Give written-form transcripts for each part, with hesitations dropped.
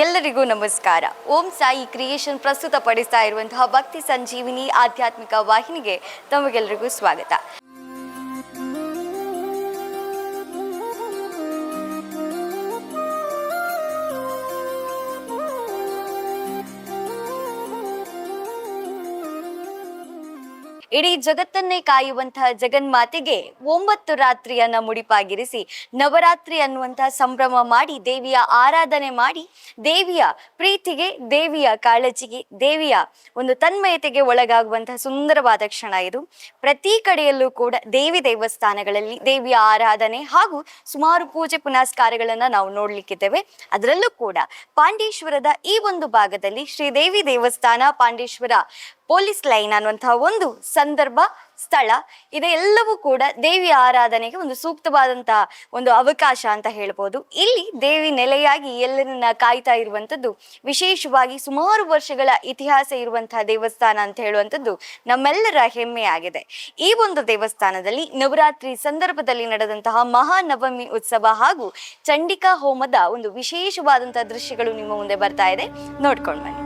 ಎಲ್ಲರಿಗೂ ನಮಸ್ಕಾರ. ಓಂ ಸಾಯಿ ಕ್ರಿಯೇಷನ್ ಪ್ರಸ್ತುತಪಡಿಸ್ತಾ ಇರುವಂತಹ ಭಕ್ತಿ ಸಂಜೀವಿನಿ ಆಧ್ಯಾತ್ಮಿಕ ವಾಹಿನಿಗೆ ತಮಗೆಲ್ಲರಿಗೂ ಸ್ವಾಗತ. ಇಡೀ ಜಗತ್ತನ್ನೇ ಕಾಯುವಂತಹ ಜಗನ್ಮಾತೆಗೆ 9 ರಾತ್ರಿಯನ್ನ ಮುಡಿಪಾಗಿರಿಸಿ ನವರಾತ್ರಿ ಅನ್ನುವಂತಹ ಸಂಭ್ರಮ ಮಾಡಿ ದೇವಿಯ ಆರಾಧನೆ ಮಾಡಿ ದೇವಿಯ ಪ್ರೀತಿಗೆ, ದೇವಿಯ ಕಾಳಜಿಗೆ, ದೇವಿಯ ಒಂದು ತನ್ಮಯತೆಗೆ ಒಳಗಾಗುವಂತಹ ಸುಂದರವಾದ ಕ್ಷಣ ಇದು. ಪ್ರತಿ ಕಡೆಯಲ್ಲೂ ಕೂಡ ದೇವಿ ದೇವಸ್ಥಾನಗಳಲ್ಲಿ ದೇವಿಯ ಆರಾಧನೆ ಹಾಗೂ ಸುಮಾರು ಪೂಜೆ ಪುನಸ್ಕಾರಗಳನ್ನ ನಾವು ನೋಡ್ಲಿಕ್ಕಿದ್ದೇವೆ. ಅದರಲ್ಲೂ ಕೂಡ ಪಾಂಡೇಶ್ವರದ ಈ ಒಂದು ಭಾಗದಲ್ಲಿ ಶ್ರೀದೇವಿ ದೇವಸ್ಥಾನ, ಪಾಂಡೇಶ್ವರ ಪೊಲೀಸ್ ಲೈನ್ ಅನ್ನುವಂತಹ ಒಂದು ಸಂದರ್ಭ ಸ್ಥಳ ಇದೆಲ್ಲವೂ ಕೂಡ ದೇವಿಯ ಆರಾಧನೆಗೆ ಒಂದು ಸೂಕ್ತವಾದಂತಹ ಒಂದು ಅವಕಾಶ ಅಂತ ಹೇಳ್ಬೋದು. ಇಲ್ಲಿ ದೇವಿ ನೆಲೆಯಾಗಿ ಎಲ್ಲರನ್ನ ಕಾಯ್ತಾ ಇರುವಂತದ್ದು, ವಿಶೇಷವಾಗಿ ಸುಮಾರು ವರ್ಷಗಳ ಇತಿಹಾಸ ಇರುವಂತಹ ದೇವಸ್ಥಾನ ಅಂತ ಹೇಳುವಂಥದ್ದು ನಮ್ಮೆಲ್ಲರ ಹೆಮ್ಮೆಯಾಗಿದೆ. ಈ ಒಂದು ದೇವಸ್ಥಾನದಲ್ಲಿ ನವರಾತ್ರಿ ಸಂದರ್ಭದಲ್ಲಿ ನಡೆದಂತಹ ಮಹಾನವಮಿ ಉತ್ಸವ ಹಾಗೂ ಚಂಡಿಕಾ ಹೋಮದ ಒಂದು ವಿಶೇಷವಾದಂತಹ ದೃಶ್ಯಗಳು ನಿಮ್ಮ ಮುಂದೆ ಬರ್ತಾ ಇದೆ, ನೋಡ್ಕೊಂಡು ಬನ್ನಿ.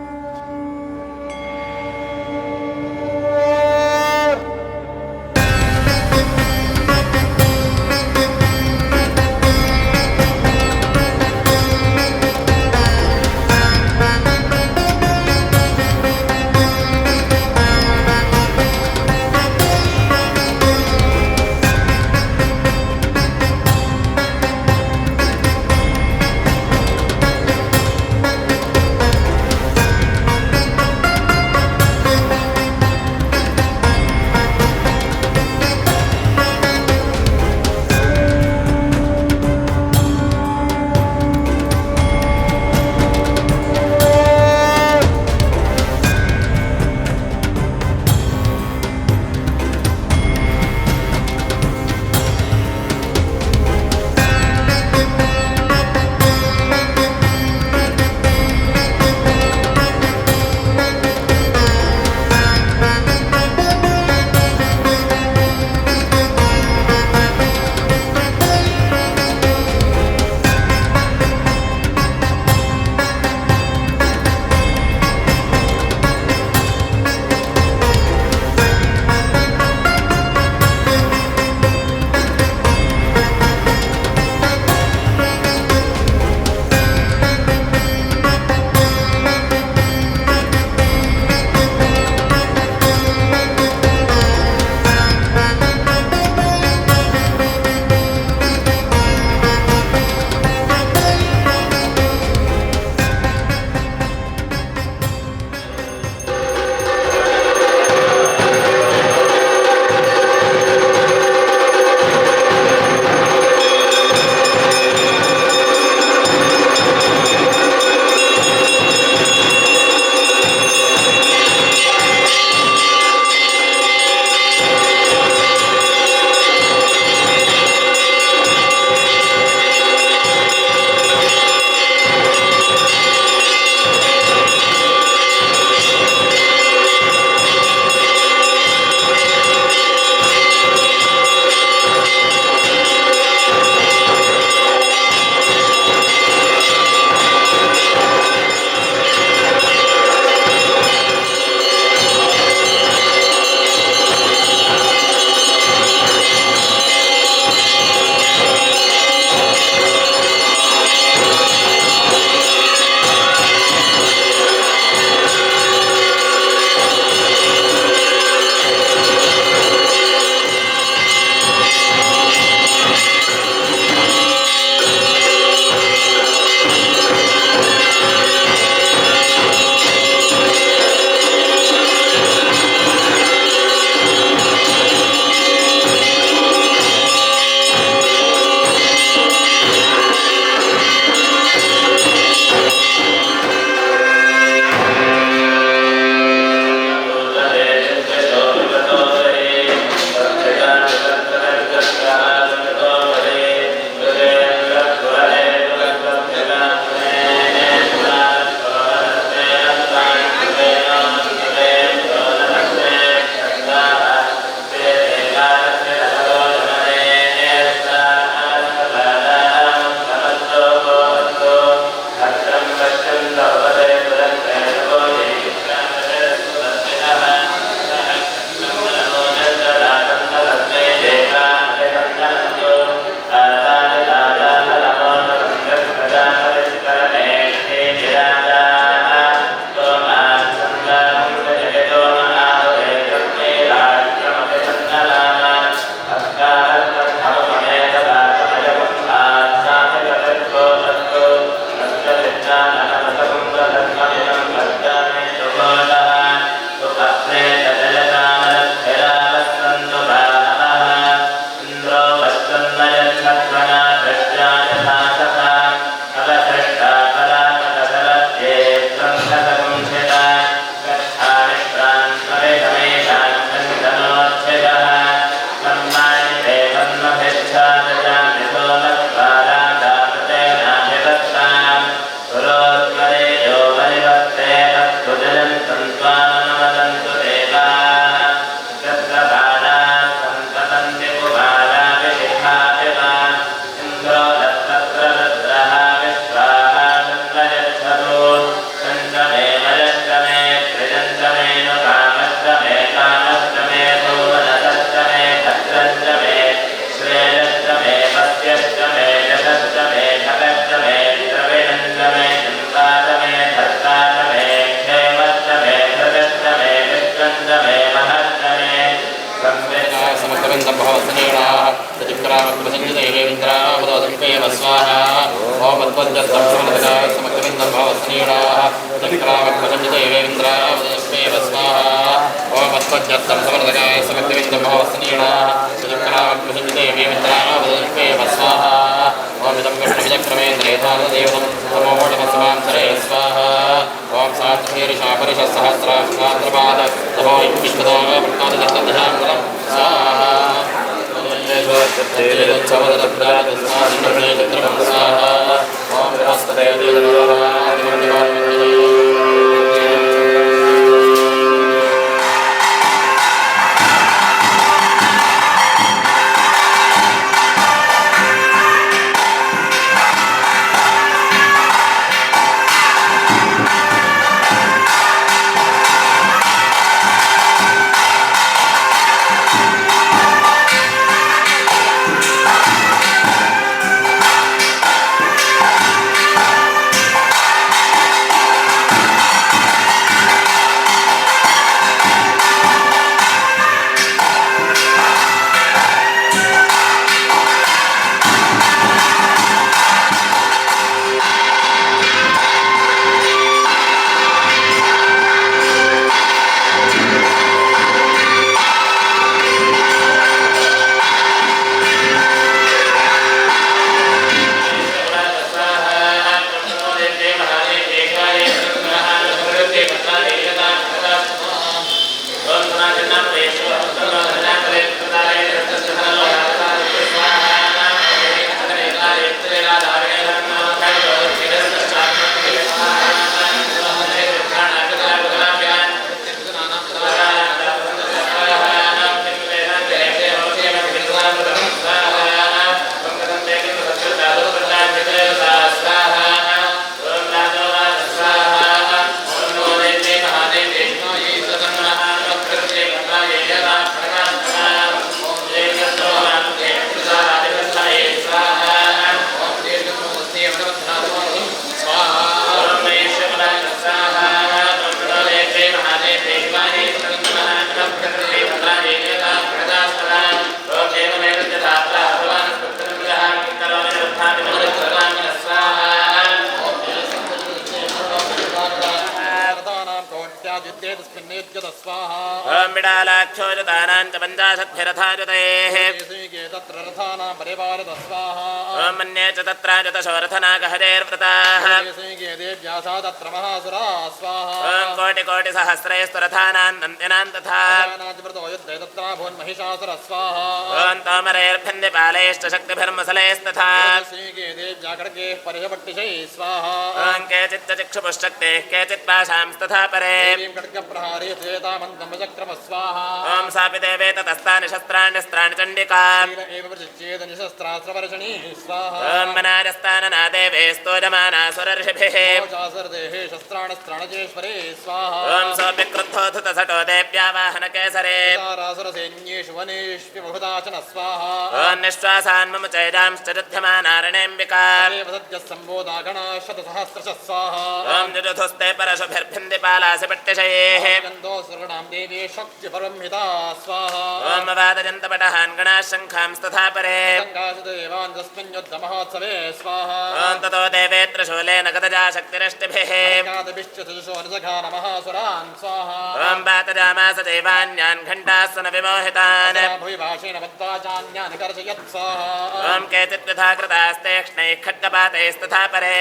केचिच्चक्षुपुश्चक्तेः परे ॐ सापि देवे ततस्तानि शस्त्राण्यस्त्राणि चण्डिका ॐ मनारस्तानना देवे स्तोजमाना सुरर्षिभिः ॐ सोऽपि क्रुद्धोऽधुतसटो देव्यावाहनकेसरे ॐ निःश्वासान् मम चैदांश्च युध्यमानारणेऽम्बिका ॐ जुजुधुस्ते परशुभिर्भिन्दिपालासि पट्टिशयेः ॐ अवादयन्तपटहान् गणाः शङ्खांस्तथा परे ॐ ततो देवेत्र शूलेन गतजा शक्तिरष्टिभिः ॐ वातजामास देवान्यान् घण्टास्सन विमोहितान् ॐ केचित् यथा कृतास्ते क्ष्णैः खड्गपातैस्तथा परे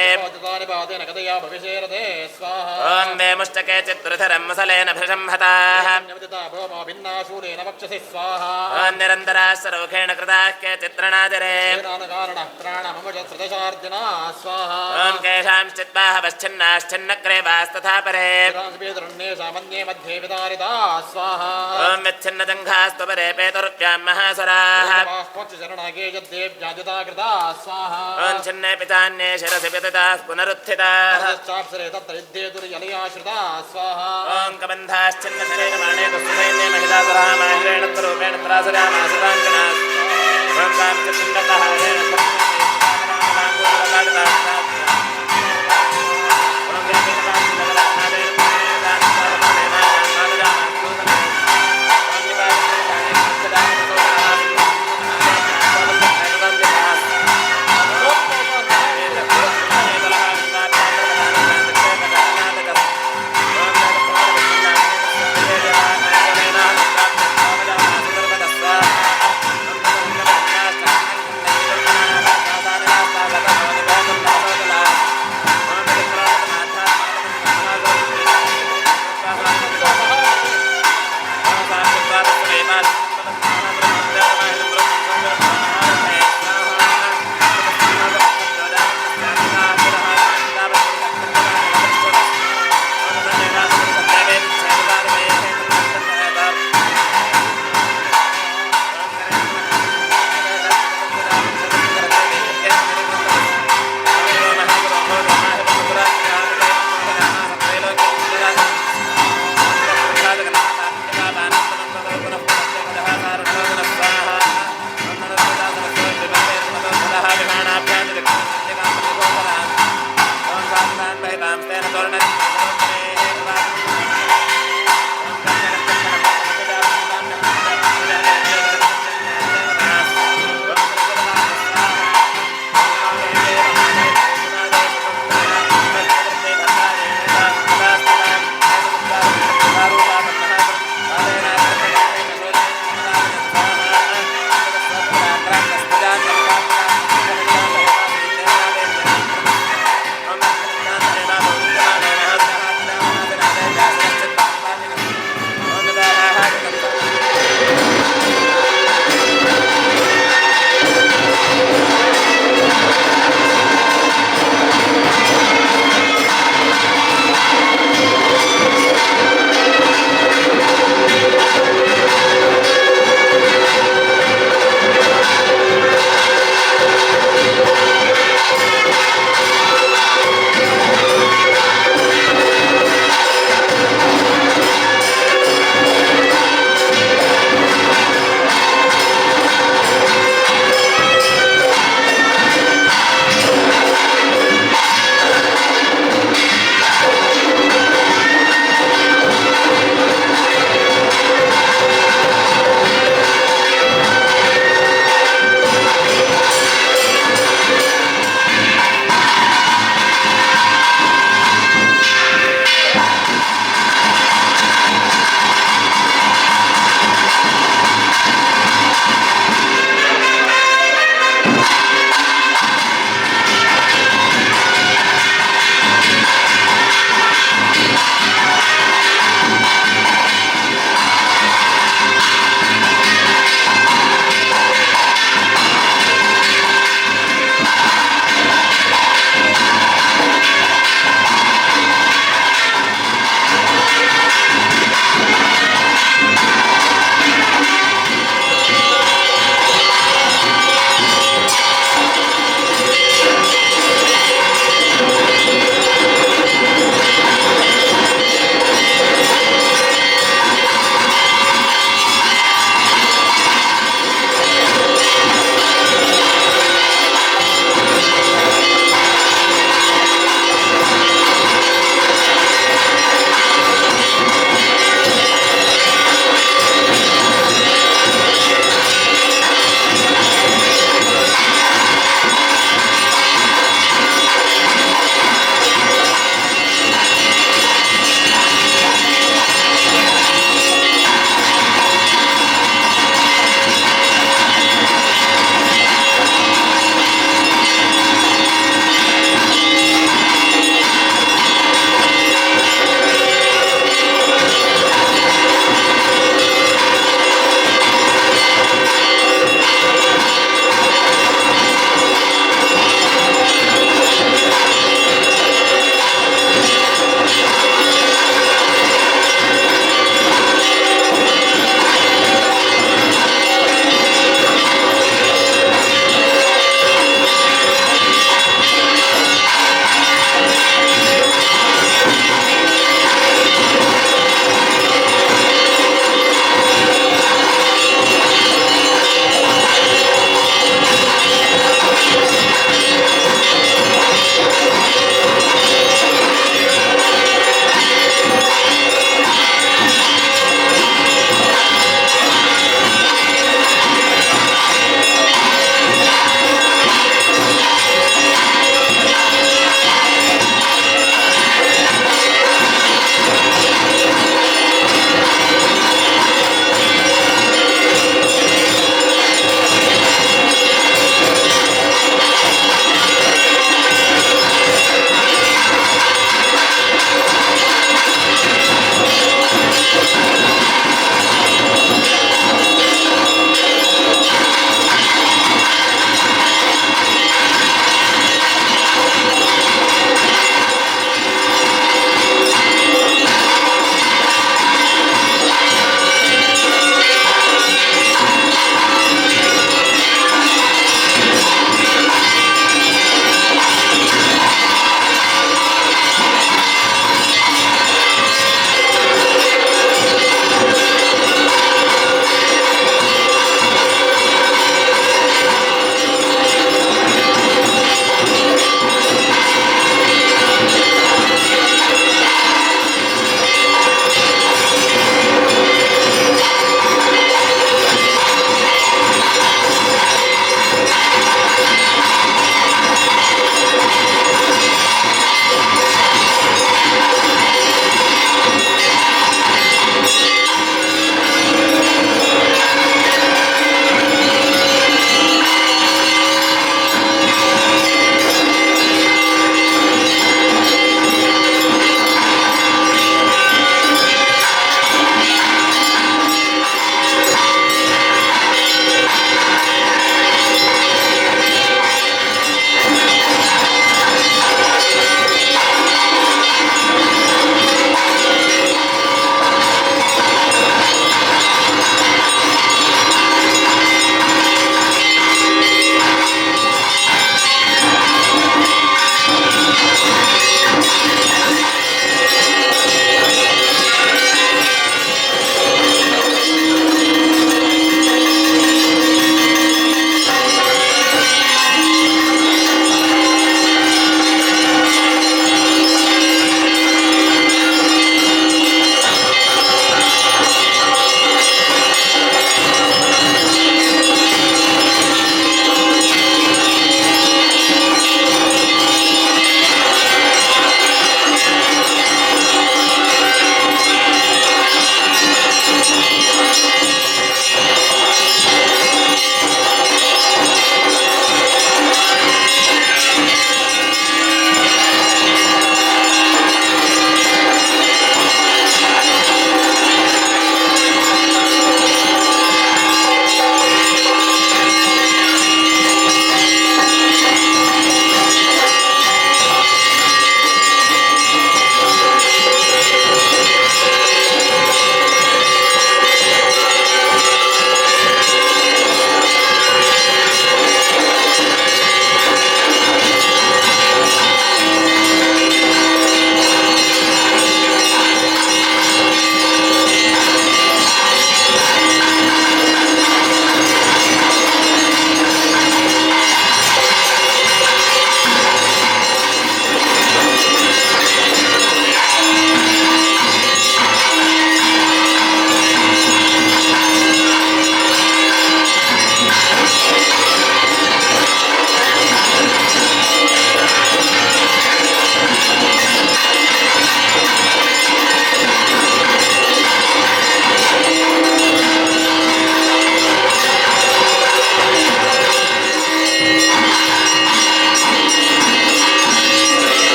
ॐ वेमुश्च केचित् रुधिरं मुसलेन भृशं हताः ॐ निरन्तराश्च रोगेण कृताः केचित् रणाजरे ॐ केषांश्चित् बाहवश्छिन्नाश्छिन्नग्रेवास्तथा परे ॐ विच्छिन्नजङ्घास्तु परे पेतुर्व्यां महासुराः ॐ छिन्नेऽपि चान्ये शिरसि पतिताः पुनरुत्थिताः ॐ कबन्धाश्छिन्नशरीरमाणे दुःसैन्ये महिषासुरामाहिरेण स्वरूपेण त्रासयामासुराङ्गनाः ॐ काञ्चिन्नकहारेण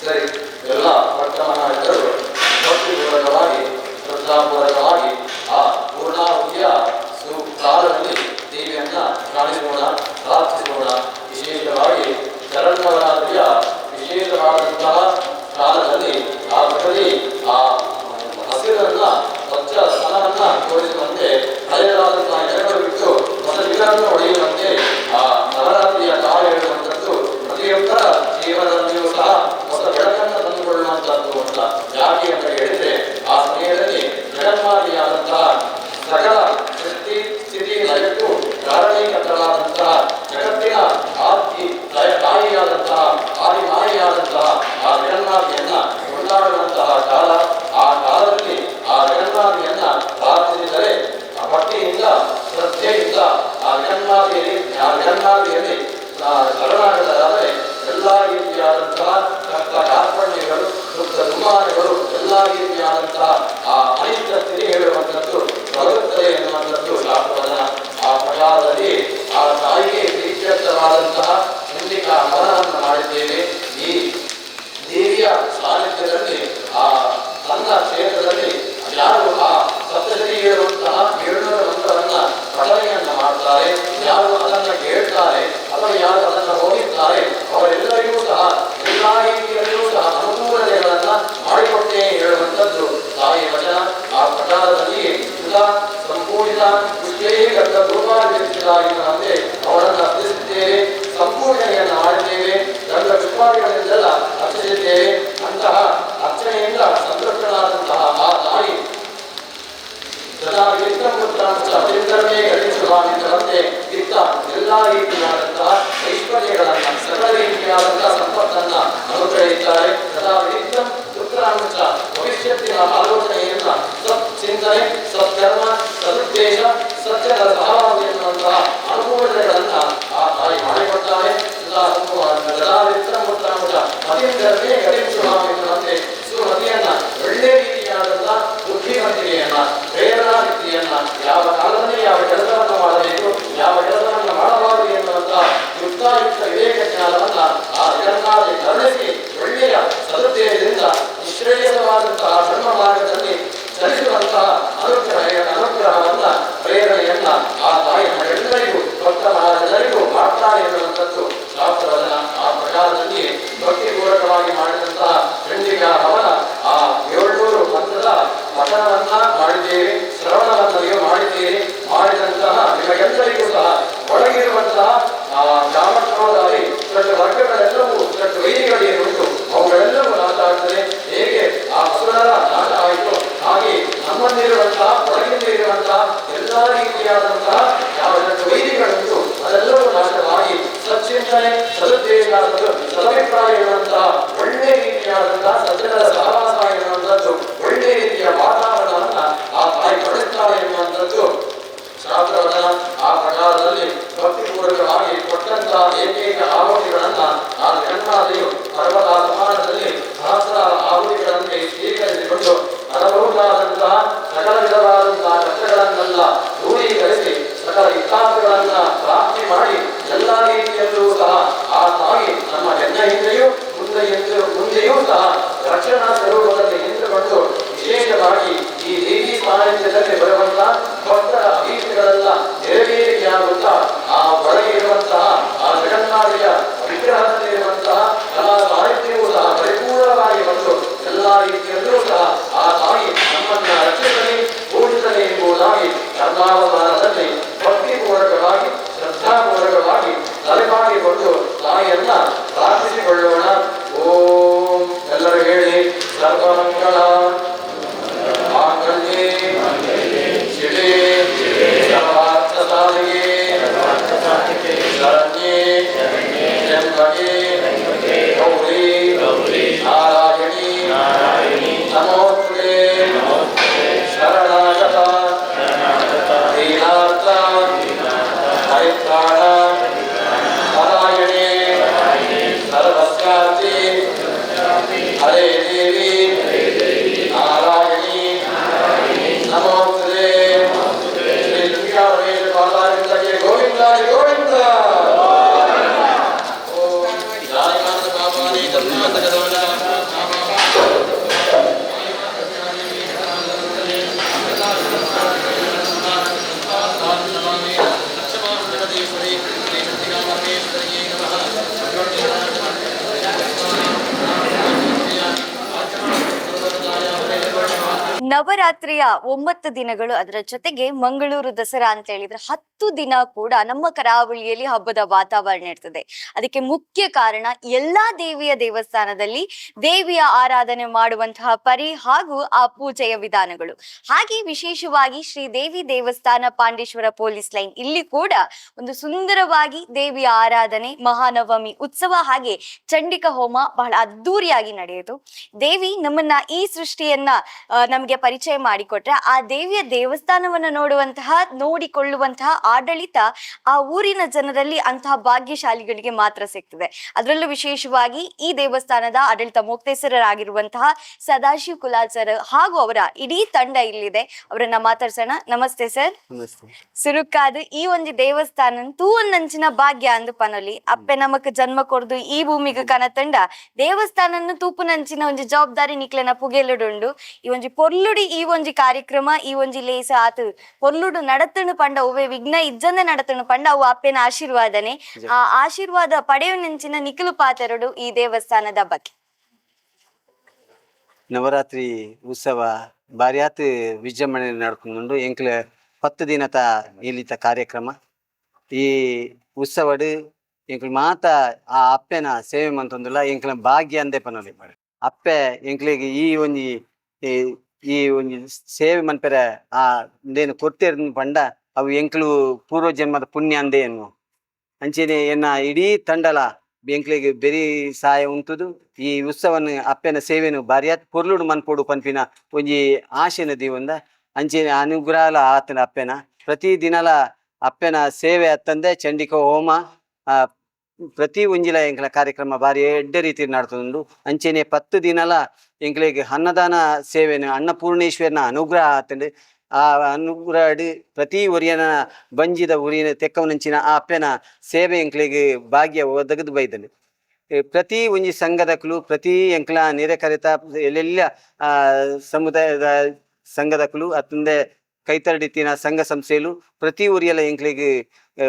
ಸರಿ, ಎಲ್ಲ ಭಕ್ತ ಮಹಾರಾಜರು ಭಕ್ತಿಪೂರ್ವಕವಾಗಿ ಶ್ರದ್ಧಾಪೂರ್ವಕವಾಗಿ ಆ ಪೂರ್ಣಾಹುತಿಯ ಸುಕಾಲದಲ್ಲಿ ದೇವಿಯನ್ನ ಕಾಣಿಸೋಣ, ಪ್ರಾರ್ಥಿಸೋಣ. ವಿಶೇಷವಾಗಿ ಶರನ್ನವರಾತ್ರಿಯ ವಿಶೇಷವಾದಂತಹ ಕಾಲದಲ್ಲಿ ಆ ಪ್ರತಿ ಆ ಹಸಿರನ್ನ ಸ್ವಚ್ಛ ಸ್ಥಳವನ್ನ ತೋರಿಸುವಂತೆ, ಹಳೆಯದಾದಂತಹ ಎಲೆಗಳು ಬಿಟ್ಟು ಹೊಸ ಗಿಡವನ್ನು ಒಡೆಯುವಂತೆ ಆ ನವರಾತ್ರಿಯ ಕಾಲ ಹೇಳುವಂಥದ್ದು ಪ್ರತಿಯೊಬ್ಬರ ಜೀವನದಲ್ಲಿಯೂ ಸಹ ಹೊಸ ಬೆಳಕನ್ನು ತಂದುಕೊಳ್ಳುವಂಥದ್ದು ಅಂತ. ಯಾಕೆ ಅಂತ ಹೇಳಿದ್ರೆ, ಆ ಸಮಯದಲ್ಲಿ ಜಗನ್ಮಾತೆಯಾದಂತಹ ಸಕಲ ಸೃಷ್ಟಿ ಸ್ಥಿತಿ ಲಯಕ್ಕೂ ಕಾರಣೀಕರ್ತಳಾದಂತಹ ಜಗತ್ತಿನ ಆದಿ ತಾಯಿಯಾದಂತಹ ಆದಿಮಾಯಿಯಾದಂತಹ ಆ ಜಗನ್ಮಾತೆಯನ್ನ ಕೊಂಡಾಡುವಂತಹ ಕಾಲ. ಆ ಕಾಲದಲ್ಲಿ ಆ ಜಗನ್ಮಾತೆಯನ್ನ ಪ್ರಾರ್ಥಿಸಿದರೆ, ಆ ಭಕ್ತಿಯಿಂದ ಶ್ರದ್ಧೆಯಿಂದ ಆ ಜಗನ್ಮಾತೆಯಲ್ಲಿ ಶರಣಾಗತರಾದರೆ ಎಲ್ಲ ರೀತಿಯಾದಂತಹ ಕಷ್ಟ ಕಾರ್ಪಣ್ಯಗಳು, ದುಃಖ ದುಮ್ಮಾನಗಳು, ಎಲ್ಲ ರೀತಿಯಾದಂತಹ ಆ ಅನಿಷ್ಟ ಸ್ಥಿತಿ ಹೇಳುವಂಥದ್ದು ತೊಲಗುತ್ತದೆ ಎನ್ನುವಂಥದ್ದು ಶಾಸ್ತ್ರವಚನ. ಆ ಪ್ರಕಾರದಲ್ಲಿ ಆ ತಾಯಿಗೆ ಪ್ರೀತ್ಯರ್ಥವಾದಂತಹ ಚಂಡಿಕಾ ಹವನವನ್ನು ಮಾಡಿದ್ದೇವೆ. ಈ ದೇವಿಯ ಸಾನ್ನಿಧ್ಯದಲ್ಲಿ ಆ ತನ್ನ ಕ್ಷೇತ್ರದಲ್ಲಿ ಯಾರು ಆ ಸಪ್ತಶತಿ ಹೇಳುವಂತಹ 700 ಮಂತ್ರವನ್ನ ಪಠನೆಯನ್ನ ಮಾಡ್ತಾರೆ, ಯಾರು ಅದನ್ನ ಕೇಳ್ತಾರೆ ಅಥವಾ ಯಾರು ಅದನ್ನು ಓದಿದ್ದಾರೆ, ಅವರೆಲ್ಲರಿಗೂ ಸಹ ಎಲ್ಲ ರೀತಿಯಲ್ಲಿಯೂ ಸಹ ಅನುಕೂಲತೆಗಳನ್ನ ಮಾಡಿಕೊಟ್ಟೇ ಹೇಳುವಂಥದ್ದು ತಾಯಿಯ ವಚನ. ರೀತಿಯಲ್ಲೂ ಸಹ ಆ ತಾಯಿ ನಮ್ಮನ್ನ ರಕ್ಷಿಸಲಿ, ಪೂಜಿಸಲಿ ಎಂಬುದಾಗಿ ಕರ್ಮಾವತಾರದಲ್ಲಿ ಭಕ್ತಿಪೂರ್ವಕವಾಗಿ, ಶ್ರದ್ಧಾಪೂರ್ವಕವಾಗಿ ತಲೆಬಾಗಿಕೊಂಡು ತಾಯಿಯನ್ನ ಪ್ರಾರ್ಥಿಸಿಕೊಳ್ಳೋಣ. ಓಂ ಎಲ್ಲರೂ ಹೇಳಿ, ಸರ್ವಮಂಗಳ ಮಾಂಗಲ್ಯೇ ಶಿವೇ ಸರ್ವಾರ್ಥ ಸಾಧಿಕೆ ಶರಣ್ಯೇ ತ್ರ್ಯಂಬಕೆ ಗೌರಿ ನಾರಾಯಣಿ ನಮೋಸ್ತುತೇ. ಶರಣಾಗತ ದೀನಾರ್ಥ ಪರಿತ್ರಾಣ ಪರಾಯಣೇ ಸರ್ವಸ್ಯಾರ್ತಿ ಹರೇ ದೇವಿ ನಾರಾಯಣಿ ನಮೋಸ್ತುತೇ. ಶ್ರೀ ದುರ್ಗಾರಮೇಶ ಪಾದಾರವಿಂದಕ್ಕೆ ಗೋವಿಂದ ಗೋವಿಂದ. ಓಂ ಜಾಯಮಾನ ಪಾಪಾನಿ ತಸ್ಮಾತ್. ನವರಾತ್ರಿಯ 9 ದಿನಗಳು, ಅದರ ಜೊತೆಗೆ ಮಂಗಳೂರು ದಸರಾ ಅಂತ ಹೇಳಿದ್ರೆ 10 ದಿನ ಕೂಡ ನಮ್ಮ ಕರಾವಳಿಯಲ್ಲಿ ಹಬ್ಬದ ವಾತಾವರಣ ಇರ್ತದೆ. ಅದಕ್ಕೆ ಮುಖ್ಯ ಕಾರಣ ಎಲ್ಲಾ ದೇವಿಯ ದೇವಸ್ಥಾನದಲ್ಲಿ ದೇವಿಯ ಆರಾಧನೆ ಮಾಡುವಂತಹ ಪರಿ ಹಾಗೂ ಆ ಪೂಜೆಯ ವಿಧಾನಗಳು. ಹಾಗೆ ವಿಶೇಷವಾಗಿ ಶ್ರೀ ದೇವಿ ದೇವಸ್ಥಾನ, ಪಾಂಡೇಶ್ವರ ಪೊಲೀಸ್ ಲೈನ್, ಇಲ್ಲಿ ಕೂಡ ಒಂದು ಸುಂದರವಾಗಿ ದೇವಿಯ ಆರಾಧನೆ, ಮಹಾನವಮಿ ಉತ್ಸವ ಹಾಗೆ ಚಂಡಿಕಾ ಹೋಮ ಬಹಳ ಅದ್ದೂರಿಯಾಗಿ ನಡೆಯಿತು. ದೇವಿ ನಮ್ಮನ್ನ ಈ ಸೃಷ್ಟಿಯನ್ನ ನಮಗೆ ಪರಿಚಯ ಮಾಡಿಕೊಟ್ರೆ ಆ ದೇವಿಯ ದೇವಸ್ಥಾನವನ್ನು ನೋಡುವಂತಹ, ನೋಡಿಕೊಳ್ಳುವಂತಹ ಆಡಳಿತ ಆ ಊರಿನ ಜನರಲ್ಲಿ ಅಂತಹ ಭಾಗ್ಯಶಾಲಿಗಳಿಗೆ ಮಾತ್ರ ಸಿಗ್ತದೆ. ಅದರಲ್ಲೂ ವಿಶೇಷವಾಗಿ ಈ ದೇವಸ್ಥಾನದ ಆಡಳಿತ ಮೊಕ್ತೇಸರರಾಗಿರುವಂತಹ ಸದಾಶಿವ್ ಕುಲಾಲ್ ಸರ್ ಹಾಗೂ ಅವರ ಇಡೀ ತಂಡ ಇಲ್ಲಿದೆ. ಅವರನ್ನ ಮಾತಾಡ್ಸೋಣ. ನಮಸ್ತೆ ಸರ್. ನಮಸ್ತೆ. ಸುರುಕಾದು ಈ ಒಂದು ದೇವಸ್ಥಾನ ತೂವೊಂದಂಚಿನ ಭಾಗ್ಯ ಅಂದು ಪನೊಲಿ. ಅಪ್ಪೆ ನಮಕ್ ಜನ್ಮ ಕೊರ್ದು ಈ ಭೂಮಿಗೆ ಕನ ತಂಡ ದೇವಸ್ಥಾನನ್ನು ತೂಪುನಂಚಿನ ಒಂಜಿ ಜವಾಬ್ದಾರಿ ನಿಕ್ಲೆನ ಪುಗೆಲುಡುಂಡು. ಈ ಒಂಜಿ ಪೊರ್ಲುಡಿ ಈ ಒಂಜಿ ಕಾರ್ಯಕ್ರಮ, ಈ ಒಂಜಿ ಲೇಸ ಆತು ಪೊರ್ಲುಡು ನಡತಣು ಪಂಡ, ಒವ್ವೆ ವಿಘ್ನ ಇಜ್ಜಂದೆ ನಡತಣು ಪಂಡ ಅವು ಅಪ್ಪೆನ ಆಶೀರ್ವಾದನೆ. ಆ ಆಶೀರ್ವಾದ ಪಡೆಯುನಂಚಿನ ನಿಖಲು ಪಾತೆರಡು ಈ ದೇವಸ್ಥಾನದ ಬಗ್ಗೆ. ನವರಾತ್ರಿ ಉತ್ಸವ ಬಾರ್ಯಾತ್ ವಿಜೃಂಭಣೆ ನಡ್ಕೊಂಡು. ಎಂಕ್ಲೆ 10 ದಿನತ ಇಲ್ಲಿತ ಕಾರ್ಯಕ್ರಮ. ಈ ಉತ್ಸವಡ್ ಎಂಕ್ಲು ಮಾತ ಆ ಅಪ್ಪೆನ ಸೇವೆ ಮಂತೊಂದುಲ್ಲ. ಎಂಕ್ಲ ಭಾಗ್ಯ ಅಂದೆ ಪನೊಲಿ. ಅಪ್ಪೆ ಎಂಕ್ಲೆಗ್ ಈ ಒಂಜಿ ಸೇವೆ ಮನ್ಪೆರೆ ಆ ಉಂದೇನು ಕೊರ್ತೆರ್ ಪಂಡ ಅವು ಎಂಕ್ಲು ಪೂರ್ವ ಜನ್ಮದ ಪುಣ್ಯ ಅಂದೇ ಎನ್ನು. ಅಂಚೆನೆ ಎನ್ನ ಇಡೀ ತಂಡಲ ಎಂಕ್ಲೆಗ್ ಬೆರಿ ಸಹಾಯ ಉಂತುದು ಈ ಉತ್ಸವನ್ ಅಪ್ಪೆನ ಸೇವೆನು ಬಾರಿಯಾತ್ ಪೊರ್ಲುಡು ಮನ್ಪೊಡು ಪನ್ಪಿನ ಒಂಜಿ ಆಶೆನ ದೀವೊಂದ. ಅಂಚೆನೆ ಅನುಗ್ರಹಲ ಆತನ ಅಪ್ಪೆನ. ಪ್ರತಿ ದಿನಲ ಅಪ್ಪೆನ ಸೇವೆ ಅತ್ತಂದೆ ಚಂಡಿಕಾ ಹೋಮ, ಪ್ರತಿ ಒಂಜಿಲ ಎಂಕ್ಲ ಕಾರ್ಯಕ್ರಮ ಬಾರಿ ಎಡ್ಡೆ ರೀತಿ ನಡ್ತುಂಡು. ಅಂಚೆನೆ 10 ದಿನಲ ಎಂಕ್ಲೆಗ್ ಅನ್ನದಾನ ಸೇವೆನು ಅನ್ನಪೂರ್ಣೇಶ್ವರನ ಅನುಗ್ರಹ ಆತಂಡು. ಆ ಅನುಗ್ರಹಡ್ ಪ್ರತಿ ಒರಿಯನ ಬಂಜಿದ ಉರಿಯನ ತೆಕ್ಕವನಂಚಿನ ಆ ಅಪ್ಪೆನ ಸೇವೆ ಎಂಕ್ಲೆಗ್ ಭಾಗ್ಯ ಒದಗದು ಬೈದಂಡು. ಪ್ರತಿ ಒಂಜಿ ಸಂಘದಕ್ಲು, ಪ್ರತಿ ಎಂಕ್ಲ ನೆರೆಕರೆತ ಎಲ್ಲೆಲ್ಲ ಸಮುದಾಯದ ಸಂಘದಕ್ಲು ಅತ್ತಂದೆ ಕೈತರಡಿತ್ತಿನ ಸಂಘ ಸಂಸ್ಥೆಲು ಪ್ರತಿ ಊರಿಯಲ್ಲ ಎಂಕ್ಲೆಗ್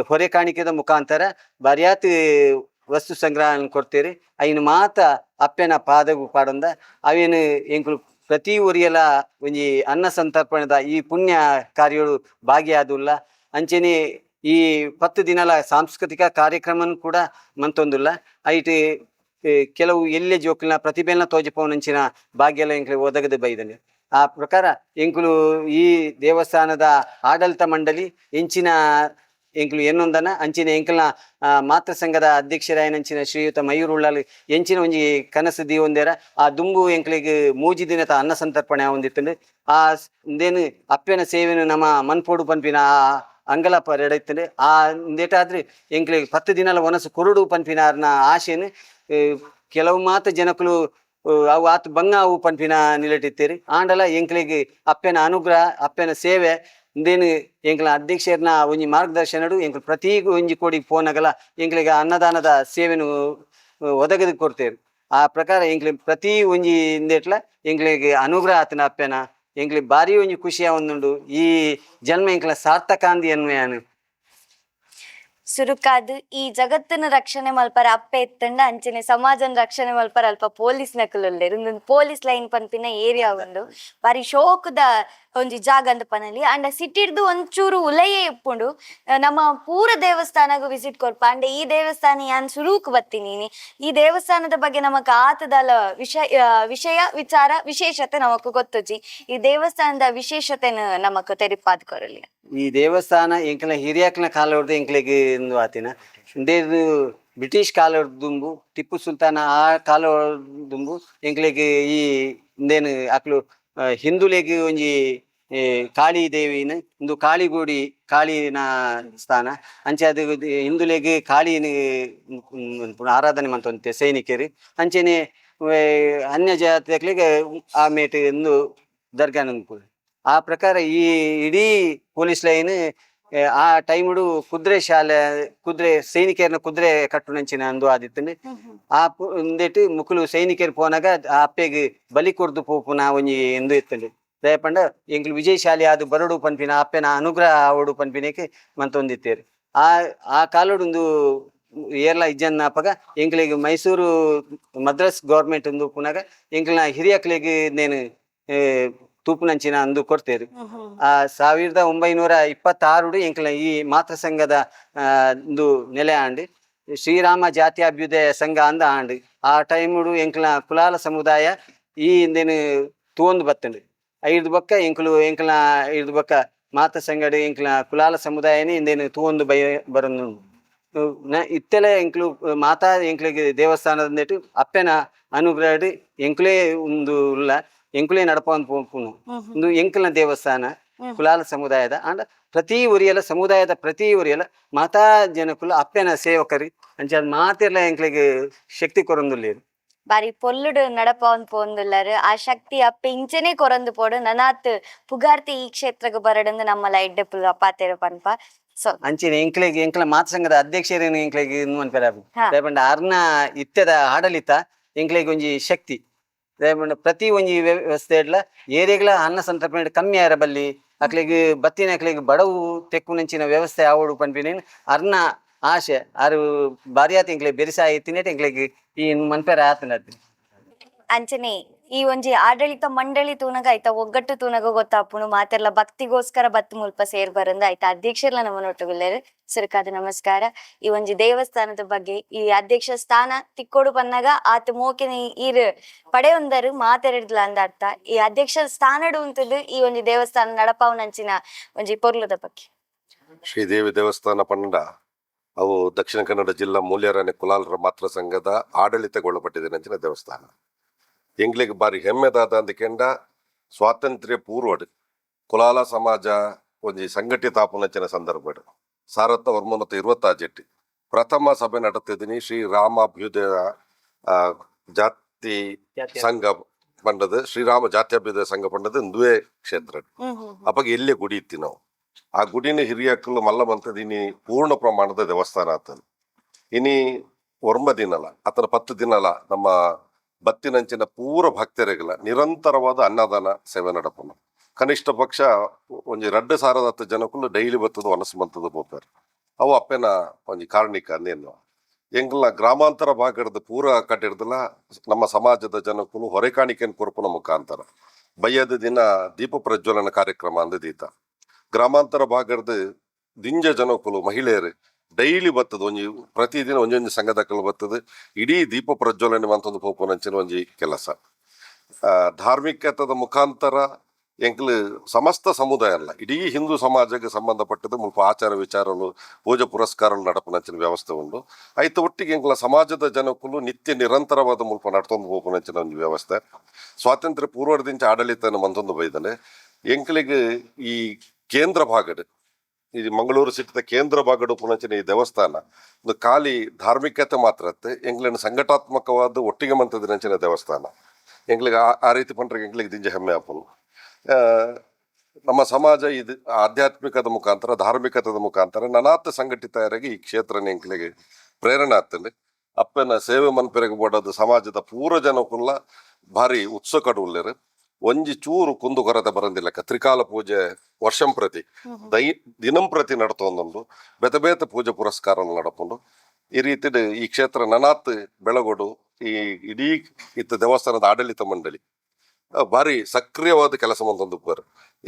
ಹೊರೆ ಕಾಣಿಕೆದ ಮುಖಾಂತರ ಬಾರ್ಯಾತ್ ವಸ್ತು ಸಂಗ್ರಹ ಕೊಡ್ತೇರಿ. ಐನು ಮಾತ ಅಪ್ಪೆನ ಪಾದಗು ಪಾಡೊಂದ. ಅವೇನು ಎಂಕ್ಲು ಪ್ರತಿ ಊರಿಯಲ ಒಂಜಿ ಅನ್ನ ಸಂತರ್ಪಣದ ಈ ಪುಣ್ಯ ಕಾರ್ಯಗಳು ಭಾಗಿಯಾದುಲ್ಲ. ಅಂಚೆನೆ ಈ 10 ದಿನಲ ಸಾಂಸ್ಕೃತಿಕ ಕಾರ್ಯಕ್ರಮನ್ ಕೂಡ ಮಂತೊಂದುಲ್ಲ. ಐಟ್ ಕೆಲವು ಎಲ್ಲೆ ಜೋಕುಲ್ನ ಪ್ರತಿಭೆನ ತೋಜಪವನಂಚಿನ ಭಾಗ್ಯಲ ಎಂಕ್ಲೆ ಒದಗದು ಬೈದನೆ. ಆ ಪ್ರಕಾರ ಎಂಕುಲು ಈ ದೇವಸ್ಥಾನದ ಆಡಳಿತ ಮಂಡಳಿ ಎಂಚಿನ ಎಂಕುಲು ಎನ್ನೊಂದನ, ಅಂಚಿನ ಎಂಕಲ್ನ ಮಾತೃ ಸಂಘದ ಅಧ್ಯಕ್ಷರಾಯನಂಚಿನ ಶ್ರೀಯುತ ಮಯೂರ್ ಉಳ್ಳಾಲ್ ಎಂಚಿನ ಒಂಜಿ ಕನಸು ದೀವೊಂದೇರ. ಆ ದುಂಬು ಎಂಕ್ಲೆಗ್ 3 ದಿನದ ಅನ್ನ ಸಂತರ್ಪಣೆ ಆವೊಂದಿತ್ತುಂಡು. ಆ ಉಂದೇನು ಅಪ್ಪೆನ ಸೇವೆನು ನಮ್ಮ ಮನ್ಪೋಡು ಪನ್ಪಿನ ಆ ಅಂಗಲಪ್ಪ ರೆಡೈತಂಡು. ಆ ಉಂದೇಟಾದ್ರೆ ಎಂಕ್ಲೆಗ್ 10 ದಿನಲ ಒನಸು ಕೊರಡು ಪನ್ಪಿನ ಆರ್ನ ಆಶೆನು ಕೆಲವು ಮಾತ ಜನಕುಲು ಅವು ಆತ್ ಬಂಗ ಅವು ಪನ್ಪಿನ ನಿಲೆಟಿತ್ತೀರಿ. ಆಂಡಲ ಎಂಕ್ಲೆಗ್ ಅಪ್ಪೆನ ಅನುಗ್ರಹ, ಅಪ್ಪೆನ ಸೇವೆ ಉಂದೇನು ಎಂಕ್ಲ ಅಧ್ಯಕ್ಷರ್ನ ಒಂಜಿ ಮಾರ್ಗದರ್ಶನಡು ಎಂಕ್ಲು ಪ್ರತಿ ಒಂಜಿ ಕೋಡಿ ಪೋನಗಲ ಎಂಕ್ಲೆಗ್ ಅನ್ನದಾನದ ಸೇವೆನು ಒದಗದು ಕೊಡ್ತೇವೆ. ಆ ಪ್ರಕಾರ ಎಂಕ್ಲೆ ಪ್ರತಿ ಒಂಜಿ ಇಂದೆಟ್ಲ ಎಂಕ್ಲೆಗ್ ಅನುಗ್ರಹ ಆತನ ಅಪ್ಪೆನ. ಎಂಕ್ಲೆ ಬಾರಿ ಒಂಜಿ ಖುಷಿಯ ಒಂದುಂಡು. ಈ ಜನ್ಮ ಎಂಕ್ಲ ಸಾರ್ಥಕ ಅಂದಿ ಎನ್ನುವೆಯಾನು. ಸುರುಕಾದ್ ಈ ಜಗತ್ತನ್ನ ರಕ್ಷಣೆ ಮಲ್ಪರ ಅಪ್ಪೆ ಇತ್ತಂಡ ಅಂಚನೆ ಸಮಾಜನ ರಕ್ಷಣೆ ಮಲ್ಪರ ಅಲ್ಪ ಪೊಲೀಸ್ ನಕುಲುಲ್ಲೆರ್. ಉಂದೊಂದು ಪೊಲೀಸ್ ಲೈನ್ ಪನ್ಪಿನ ಏರಿಯಾ ಉಂಡು. ಬಾರಿ ಶೋಕುದ ಒಂಜಿ ಜಾಗ ಅಂದ್ ಪನಲಿ. ಅಂಡ ಸಿಟಿರ್ದು ಒಂಚೂರು ಉಲಯೇ ಇಪ್ಪುಂಡು. ನಮ್ಮ ಪೂರ ದೇವಸ್ಥಾನಗ್ ವಿಸಿಟ್ ಕೊರ್ಪ. ಅಂಡ ಈ ದೇವಸ್ಥಾನ ಯಾನ್ ಸುರೂಕ್ ಬತ್ತಿನಿ. ಈ ದೇವಸ್ಥಾನದ ಬಗ್ಗೆ ನಮಕ್ ಆತದಾಲ ವಿಷಯ ವಿಷಯ ವಿಚಾರ ವಿಶೇಷತೆ ನಮಕ್ ಗೊತ್ತುಜಿ. ಈ ದೇವಸ್ಥಾನದ ವಿಶೇಷತೆನ್ ನಮಕ್ ತೆರಿಪಾದ್ ಕೊರಲಿ. ಈ ದೇವಸ್ಥಾನ ಎಂಕ್ಲ ಹಿರಿಯಕ್ನ ಕಾಲೊರ್ದು ಎಂಕ್ಲೆಗ್ ಇಂದು ಆತಿನ. ಉಂದೆರ್ದ್ ಬ್ರಿಟಿಷ್ ಕಾಲೊರ್ದು ದುಂಬು, ಟಿಪ್ಪು ಸುಲ್ತಾನ ಆ ಕಾಲೊರ್ದು ದುಂಬು ಎಂಕ್ಲೆಗ್ ಈ ಇಂದೇನು ಅಕ್ಲು ಹಿಂದುಲೆಗ್ ಒಂಜಿ ಈ ಕಾಳಿ ದೇವಿನ, ಉಂದು ಕಾಳಿಗೋಡಿ ಕಾಳಿನ ಸ್ಥಾನ. ಅಂಚಾದ್ ಹಿಂದುಲೆಗ್ ಕಾಳಿನ ಆರಾಧನೆ ಮಂತೊಂತೆ ಸೈನಿಕರು. ಅಂಚನೆ ಅನ್ಯ ಜಾತಿದಕ್ಲೆಗ್ ಆ ಮೇಟ್ ಇಂದು ದರ್ಗಾನ ಉಂಪುಂಡು. ಆ ಪ್ರಕಾರ ಈ ಇಡೀ ಪೊಲೀಸ್ ಲೈನ್ ಆ ಟೈಮ್ಡು ಕುದುರೆ ಶಾಲೆ, ಕುದುರೆ ಸೈನಿಕರನ್ನ ಕುದುರೆ ಕಟ್ಟುನಂಚಿನ ಅಂದು ಆದಿತ್ತುಂಡು. ಆ ಉಂದೆಟ್ ಮುಕುಲು ಸೈನಿಕರು ಪೋನಾಗ ಆ ಅಪ್ಪೆಗ್ ಬಲಿ ಕೊರ್ದು ಪೋಪುನ ಒಂಜಿ ಇಂದು ಇತ್ತುಂಡು. ದಾಯೆ ಪಂಡ ಎಂಕ್ಲು ವಿಜಯಶಾಲಿ ಆದ್ ಬರೊಡು ಪನ್ಪಿನ, ಅಪ್ಪೆನ ಅನುಗ್ರಹ ಆವೊಡು ಪನ್ಪಿನಕ್ಕೆ ಮಂತೊಂದಿತ್ತೆರ್. ಆ ಆ ಕಾಲೊಡು ಉಂದು ಏರ್ಲ ಇಜ್ಜನ್ನ ಅಪಗ ಎಂಕ್ಲೆಗ್ ಮೈಸೂರು ಮದ್ರಾಸ್ ಗೌರ್ಮೆಂಟ್ ಉಂದು ಉಪ್ಪುನಗ ಎಂಕ್ಲೆನ ಹಿರಿಯಕ್ಲೆಗ್ ನೇನು ತೂಪುನಂಚಿನ ಅಂದು ಕೊರ್ತೆರ್. ಆ 1926ಡು ಎಂಕ್ಲೆನ ಈ ಮಾತೃ ಸಂಘದ ಇಂದು ನೆಲೆ ಆಂಡ್. ಶ್ರೀರಾಮ ಜಾತ್ಯಾಭ್ಯುದಯ ಸಂಘ ಅಂದ ಆಂಡ್. ಆ ಟೈಮುಡು ಎಂಕ್ಲೆನ ಕುಲಾಲ ಸಮುದಾಯ ಈ ಇಂದೆನ್ ತೂವೊಂದು ಬತ್ತುಂಡು. ಐರ್ದ್ ಬೊಕ್ಕ ಎಂಕುಲು ಎಂಕ್ಲೆನ ಐರ್ದ್ ಬೊಕ್ಕ ಮಾತೃ ಸಂಘಡ್ ಎಂಕ್ಲೆನ ಕುಲಾಲ ಸಮುದಾಯನೇ ಇಂದೆನ್ ತೂವೊಂದು ಬೈ ಬರೊಂದುಂಡು. ಇತ್ತೆಲೆ ಎಂಕ್ಲು ಮಾತಾ ಎಂಕ್ಲೆಗ್ ದೇವಸ್ಥಾನದ ಅಪ್ಪೆನ ಅನುಗ್ರಹಡ್ ಎಂಕುಲೇ ಉಂದು ಉಲ್ಲ, ಎಂಕುಲೇ ನಡಪೊಂದು ಪೋಪುನು. ಉಂದು ಎಂಕಲ್ನ ದೇವಸ್ಥಾನ ಕುಲಾಲ ಸಮುದಾಯದ. ಆಂಡ ಪ್ರತಿ ಊರಿಯಲ ಸಮುದಾಯದ ಪ್ರತಿ ಊರಿಯಲ ಮಾತಾ ಜನಕುಲು ಅಪ್ಪೆನ ಸೇವಕರು. ಅಂಚಾದ್ ಮಾತೆರ್ಲ ಎಂಕ್ಲೆಗ್ ಶಕ್ತಿ ಕೊರೊಂದುಲ್ಲೆರ್. ಬಾರಿ ಪೊರ್ಲುಡು ನಡಪಾವೊಂದು ಪೋವೊಂದುಲ್ಲೆರ್. ಆ ಶಕ್ತಿ ಅಪ್ಪೆ ಇಂಚೆನೆ ಕೊರೊಂದು ಪೋಡು, ನನಾತ್ ಪುಗಾರ್ತೆ ಈ ಕ್ಷೇತ್ರಗ್ ಬರಡಂದ್ ನಮ್ಮಲ ಎಡ್ಡೆಪ್ಪುಲ ಪಾತೆರ ಪನ್ಪ. ಸೊ ಅಂಚೆನೆ ಎಂಕ್ಲೆಗ್ ಎಂಕ್ಲ ಮಾತೃ ಸಂಘದ ಅಧ್ಯಕ್ಷೆರೆನ್ ಎಂಕ್ಲೆಗ್ ಇಂದು ಮನ್ಪೆರೆ ಆಪುಂಡು. ದಾಯೆ ಪಂಡ ಅರ್ನ ಇತ್ತೆದ ಆಡಳಿತ ಎಂಕ್ಲೆಗ್ ಒಂಜಿ ಶಕ್ತಿ. ದಾಯೆ ಪಂಡ ಪ್ರತಿ ಒಂಜಿ ವ್ಯವಸ್ಥೆಡ್ಲ ಏರೆಗ್ಲ ಅನ್ನ ಸಂತರ್ಪಣೆ ಕಮ್ಮಿ ಆಯೆರೆ ಬಲ್ಲಿ, ಅಕ್ಲೆಗ್ ಬತ್ತಿನಕ್ಲೆಗ್ ಬಡವು ತೆಕ್ಕುನಂಚಿನ ವ್ಯವಸ್ಥೆ ಆವೊಡು ಪನ್ಪಿನ ಅರ್ನ ಆಶೆ. ಆರು ಬಾರಿಯಾತ್ ಎಂಕ್ಲೆಗ್ ಬೆರಿಸಾಯ ಇತ್ತಿನೆಟ್ ಎಂಕ್ಲೆಗ್ ಈ ಮನ್ಪೆರೆ ಆತುಂಡತ್ತೆ. ಅಂಚನೆ ಈ ಒಂಜಿ ಆಡಳಿತ ಮಂಡಳಿ ತೂನಗ, ಐತ ಒಗ್ಗಟ್ಟು ತೂನಗ ಗೊತ್ತಾಪುಂಡು ಮಾತೆರ್ಲ ಭಕ್ತಿಗೋಸ್ಕರ ಬತ್ತ್ ಮುಲ್ಪ ಸೇರ್ ಬರಂದು. ಐತ ಅಧ್ಯಕ್ಷೆರ್ಲ ನಮ್ಮನೊಟ್ಟುಗುಲ್ಲೆರ್. ಸುರುಕಾದ್ ನಮಸ್ಕಾರ. ಈ ಒಂಜಿ ದೇವಸ್ಥಾನದ ಬಗ್ಗೆ, ಈ ಅಧ್ಯಕ್ಷ ಸ್ಥಾನ ತಿಕ್ಕೊಡು ಪನ್ನಗ ಆತ್ ಮೋಕೆನೆ ಈರ್ ಪಡೆಯೊಂದರು ಮಾತೆರೆಡ್ದ್ಲ ಅಂದ್ ಅರ್ಥ. ಈ ಅಧ್ಯಕ್ಷ ಸ್ಥಾನಡ್ ಉಂತುದು ಈ ಒಂಜಿ ದೇವಸ್ಥಾನ ನಡಪಾವುನಂಚಿನ ಒಂಜಿ ಪೊರ್ಲುದ ಬಗ್ಗೆ. ಶ್ರೀದೇವಿ ದೇವಸ್ಥಾನ ಪಂಡ ಅವು ದಕ್ಷಿಣ ಕನ್ನಡ ಜಿಲ್ಲಾ ಮೂಲ್ಯರಾಣಿ ಕುಲಾಲರ ಮಾತೃ ಸಂಘದ ಆಡಳಿತಗೊಳಪಟ್ಟಿದೆ ನಂಚಿನ ದೇವಸ್ಥಾನ. ಎಂಗ್ಲಿಗ್ ಬಾರಿ ಹೆಮ್ಮೆದಾದ ಅಂದಕೆಂಡ ಸ್ವಾತಂತ್ರ್ಯ ಪೂರ್ವಡ್ ಕುಲಾಲ ಸಮಾಜ ಒಂಜಿ ಸಂಘಟಿತ ಆಪುನಂಚಿನ ಸಂದರ್ಭಡ್ 1926ಟ್ ಪ್ರಥಮ ಸಭೆ ನಡೆತಿದ್ದೀನಿ ಶ್ರೀ ರಾಮಾಭ್ಯುದಯ ಜಾತಿ ಸಂಘ ಪಂಡದು, ಶ್ರೀರಾಮ ಜಾತ್ಯಭ್ಯುದಯ ಸಂಘ ಪಂಡದು ಇಂದುವೇ ಕ್ಷೇತ್ರ. ಅಪಗ ಎಲ್ಲೇ ಗುಡಿ ಇತ್ತಿ ನಾವು ಆ ಗುಡಿನ ಹಿರಿಯಕ್ಕಲು ಮಲ್ಲ ಮಂತದ ಇನಿ ಪೂರ್ಣ ಪ್ರಮಾಣದ ದೇವಸ್ಥಾನ ಆತನ. ಇನಿ ಒರ್ಂಬ ದಿನಲ ಅತನ 10 ದಿನಲ ನಮ್ಮ ಬತ್ತಿನಂಚಿನ ಪೂರ ಭಕ್ತರಿಗಲ ನಿರಂತರವಾದ ಅನ್ನದಾನ ಸೇವೆ ನಡಪುನು. ಕನಿಷ್ಠ ಪಕ್ಷ ಒಂಜಿ 2000 ಜನಕ್ಕೂ ಡೈಲಿ ಬತ್ತದ ವನಸು ಮಂತದ ಪೋಪೆರ್. ಅವು ಅಪ್ಪೆನ ಒಂಜಿ ಕಾರ್ಣಿಕ ಅಂದೇನು. ಎಂಕಲ್ನ ಗ್ರಾಮಾಂತರ ಭಾಗದ ಪೂರ ಕಟ್ಟಿರ್ದಲ ನಮ್ಮ ಸಮಾಜದ ಜನಕ್ಕೂ ಹೊರೆ ಕಾಣಿಕೆಯನ್ನು ಕೊರಪುನ ಮುಖಾಂತರ ಬಯ್ಯದ ದಿನ ದೀಪ ಪ್ರಜ್ವಲನ ಕಾರ್ಯಕ್ರಮ ಅಂದ ದೀತ. ಗ್ರಾಮಾಂತರ ಭಾಗದ ದಿಂಜ ಜನಕ್ಕಲು ಮಹಿಳೆಯರು ಡೈಲಿ ಬತ್ತದ, ಒಂಜಿ ಪ್ರತಿದಿನ ಒಂಜೊಂಜಿ ಸಂಘದಕ್ಕಲು ಬತ್ತದ ಇಡೀ ದೀಪ ಪ್ರಜ್ವಲನೆ ಮಂತೊಂದು ಪೋಪುನಂಚಿನ ಒಂಜಿ ಕೆಲಸ. ಧಾರ್ಮಿಕತದ ಮುಖಾಂತರ ಎಂಕ್ಲು ಸಮಸ್ತ ಸಮುದಾಯ ಅಲ್ಲ, ಇಡೀ ಹಿಂದೂ ಸಮಾಜಕ್ಕೆ ಸಂಬಂಧಪಟ್ಟದ್ದು ಮುಲ್ಪ ಆಚಾರ ವಿಚಾರಗಳು ಪೂಜೆ ಪುರಸ್ಕಾರಗಳು ನಡಪುನಂಚಿನ ವ್ಯವಸ್ಥೆ ಉಂಡು. ಐತ ಒಟ್ಟಿಗೆ ಎಂಕ್ಲ ಸಮಾಜದ ಜನಕ್ಕಲು ನಿತ್ಯ ನಿರಂತರವಾದ ಮುಲ್ಪ ನಡ್ತೊಂದು ಪೋಪುನಂಚಿನ ಒಂಜಿ ವ್ಯವಸ್ಥೆ. ಸ್ವಾತಂತ್ರ್ಯ ಪೂರ್ವದಿಂಚ ಆಡಳಿತ ಮಂತೊಂದು ಬೈದನೆ. ಎಂಕ್ಲಿಗ್ ಈ ಕೇಂದ್ರ ಭಾಗಡ್, ಈ ಮಂಗಳೂರು ಸಿಟಿದ ಕೇಂದ್ರ ಭಾಗಡ್ ಉಪ್ಪುನಂಚಿನ ಈ ದೇವಸ್ಥಾನ ಒಂದು ಖಾಲಿ ಧಾರ್ಮಿಕತೆ ಮಾತ್ರ ಅತ್ತೆ, ಎಂಕ್ಲೆನ ಸಂಘಟಾತ್ಮಕವಾದ ಒಟ್ಟಿಗೆ ಮಂತದಿನಂಚಿನ ದೇವಸ್ಥಾನ. ಎಂಕ್ಲಿಗ್ ಆ ಆ ರೀತಿ ಪಂಡ್ರೆ ಎಂಕ್ಲಿಗ್ ದಿಂಜ ಹೆಮ್ಮೆ ಆಪುಂಡು. ನಮ್ಮ ಸಮಾಜ ಇದು ಆಧ್ಯಾತ್ಮಿಕದ ಮುಖಾಂತರ ಧಾರ್ಮಿಕತದ ಮುಖಾಂತರ ನನಾತ್ ಸಂಘಟಿತರಾಗಿ ಈ ಕ್ಷೇತ್ರನ ಎಂಕ್ಲೆಗ್ ಪ್ರೇರಣೆ ಆಗ್ತದೆ. ಅಪ್ಪನ ಸೇವೆ ಮನ್ಪೆರೆಗ್ ಬೋಡಾದ್ ಸಮಾಜದ ಪೂರ ಜನಕುಲ್ಲ ಭಾರಿ ಉತ್ಸುಕಡ್ ಉಲ್ಲೆರ್. ಒಂಜಿ ಚೂರು ಕುಂದು ಕೊರತೆ ಬರಂದಿಲ್ಲಕ್ಕ ತ್ರಿಕಾಲ ಪೂಜೆ ವರ್ಷಂ ಪ್ರತಿ ದೈ ದಿನಂ ಪ್ರತಿ ನಡತೊಂದುಂಡು. ಬೇತೆ ಬೇತೆ ಪೂಜೆ ಪುರಸ್ಕಾರ ನಡಪುಂಡು. ಈ ರೀತಿಡ್ ಈ ಕ್ಷೇತ್ರ ನನಾತ್ ಬೆಳಗೊಡು. ಈ ಇಡೀ ಇತ್ತ ದೇವಸ್ಥಾನದ ಆಡಳಿತ ಮಂಡಳಿ ಭಾರಿ ಸಕ್ರಿಯವಾದ ಕೆಲಸ ಮಂತೊಂದುಪ್ಪರ್.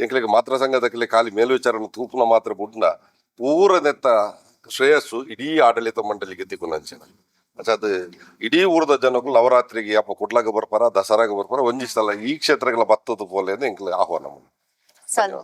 ಎಂಕ್ಲೆಗ್ ಮಾತೃ ಸಂಘದಕ್ಲೆ ಖಾಲಿ ಮೇಲ್ವಿಚಾರಣೆ ತೂಪುನ ಮಾತ್ರ ಬುಡ್ನ ಪೂರ ನೆತ್ತ ಶ್ರೇಯಸ್ಸು ಇಡೀ ಆಡಳಿತ ಮಂಡಳಿಗೆ ತಿಕ್ಕುನಂಚಿನ. ಅಂಚ ಅದು ಇಡೀ ಊರದ ಜನಕ್ಕೂ ನವರಾತ್ರಿಗೆ ಅಪ್ಪ ಕುಡ್ಲಾಗ ಬರ್ಪಾರ, ದಸರಾಗ ಬರ್ಪಾರ, ಒಂಜಿ ಸಲ ಈ ಕ್ಷೇತ್ರಗಳ ಬತ್ತದ ಪೋಲೆ ಎಂಕ್ಲೆ ಆಹ್ವಾನ. ಸಲ್.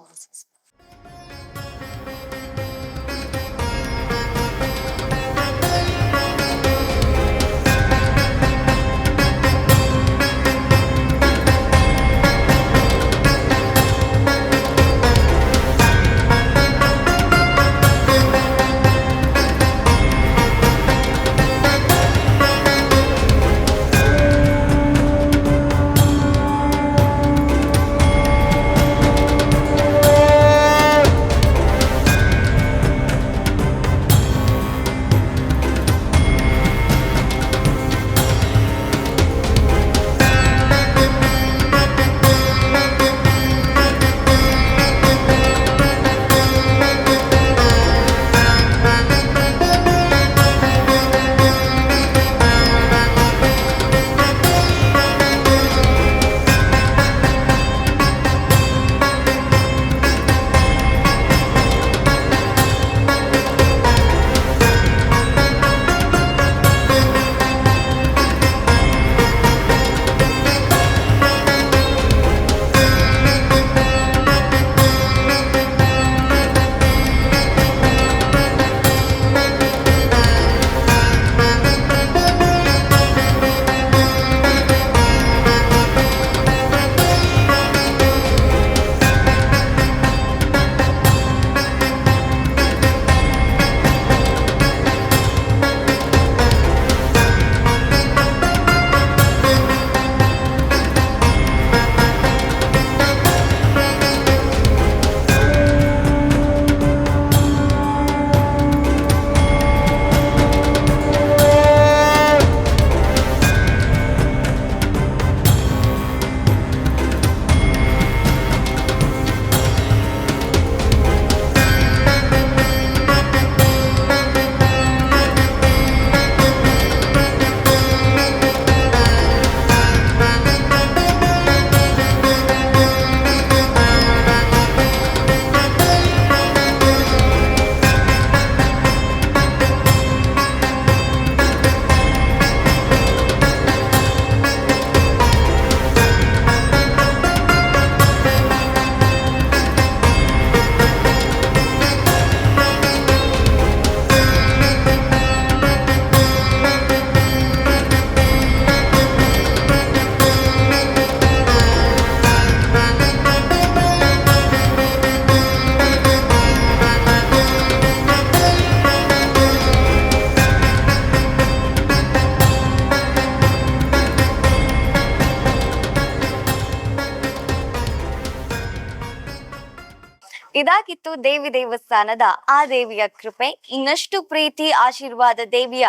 ಇದಾಗಿತ್ತು ದೇವಿ ದೇವಸ್ಥಾನದ ಆ ದೇವಿಯ ಕೃಪೆ. ಇನ್ನಷ್ಟು ಪ್ರೀತಿ, ಆಶೀರ್ವಾದ ದೇವಿಯ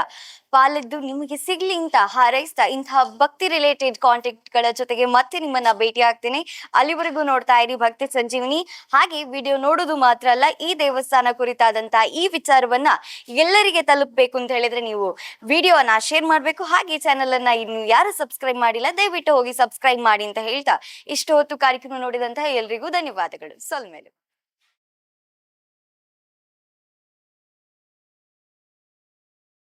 ಪಾಲಿದ್ದು ನಿಮಗೆ ಸಿಗ್ಲಿ ಅಂತ ಹಾರೈಸ್ತಾ, ಇಂತಹ ಭಕ್ತಿ ರಿಲೇಟೆಡ್ ಕಾಂಟೆಂಟ್ ಗಳ ಜೊತೆಗೆ ಮತ್ತೆ ನಿಮ್ಮನ್ನ ಭೇಟಿ ಆಗ್ತೀನಿ. ಅಲ್ಲಿವರೆಗೂ ನೋಡ್ತಾ ಇರಿ ಭಕ್ತಿ ಸಂಜೀವಿನಿ. ಹಾಗೆ ವಿಡಿಯೋ ನೋಡೋದು ಮಾತ್ರ ಅಲ್ಲ, ಈ ದೇವಸ್ಥಾನ ಕುರಿತಾದಂತಹ ಈ ವಿಚಾರವನ್ನ ಎಲ್ಲರಿಗೆ ತಲುಪಬೇಕು ಅಂತ ಹೇಳಿದ್ರೆ ನೀವು ವಿಡಿಯೋನ ಶೇರ್ ಮಾಡಬೇಕು. ಹಾಗೆ ಚಾನೆಲ್ ಅನ್ನ ಇನ್ನು ಯಾರು ಸಬ್ಸ್ಕ್ರೈಬ್ ಮಾಡಿಲ್ಲ, ದಯವಿಟ್ಟು ಹೋಗಿ ಸಬ್ಸ್ಕ್ರೈಬ್ ಮಾಡಿ ಅಂತ ಹೇಳ್ತಾ, ಇಷ್ಟು ಹೊತ್ತು ಕಾರ್ಯಕ್ರಮ ನೋಡಿದಂತಹ ಎಲ್ರಿಗೂ ಧನ್ಯವಾದಗಳು. ಸೊಲ್ಮೇಲೆ.